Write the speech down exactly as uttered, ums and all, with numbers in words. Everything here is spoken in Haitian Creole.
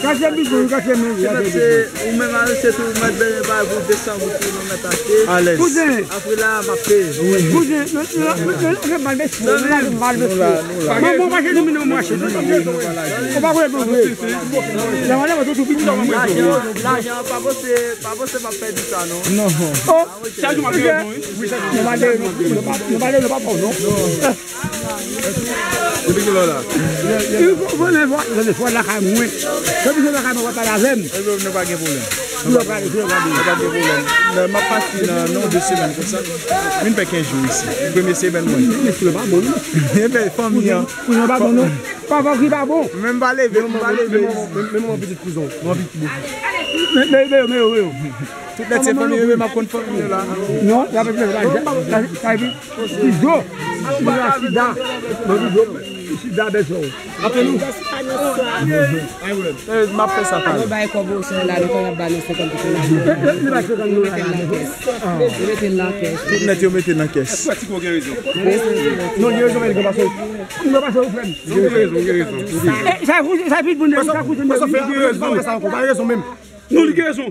Katriyèm bit, wi, katriyèm bit, katriyèm bit. Se ou menm a, se tou, mèt benyen bay pou de san goud pou nou mèt achte. Alèz. Kouzen. Apre la, m ap peye. Kouzen, non, non, non, non, non, mal mesye, mal, mal mesye. Bon, bon, mache, nou, nou, mache. Ou pa vle, bon, vre. Lajan, lajan, pa panse, pa panse m ap pèdi sa, non. Non. Oh, chak jou m ap pèdi, wi. Nou pa de, nou pa, nou pa de, nou pa bon, non. Depi kilè w la? Wi, bon, bon, men vwa, men vwa lakay mwen. Depi se lakay mwen, w ap pale avè m. E nou pa gen pwoblèm. Nou pa gen pwoblèm. Nou pa gen pwoblèm. Lè m ap pati nan, nan de semèn konsa. Vin fè kenz jou isi. Premye semèn mwen. Mesye pa bon, non. Ebyen, fanmi an. Kouzen pa bon, non. Papa ki pa bon. Menm pa leve, m pa leve. Men, men, men, men, pitit kouzen. Men, men, men, men, men. Tout nèt se fanmi yo, men m ap konn fanmi yo la. Non, la pa sa, sa, sa, sa, Izo, Izo, sida, Izo, sida, bèzò. Apre nou. Eh, m ap fè sa talè. Nou bay kòb osè la, nou konn ap ba nou senkant dola. Li ba senkant dola la. Mete l nan kès. Tout nèt yo mete nan kès. Non, gen rezon, men li gen pa fè. Li gen rezon, li gen rezon. Eh, sa, sa, sa, pi bon, sa, koute, li gen rezon. Li gen rezon menm. Non, li gen rezon.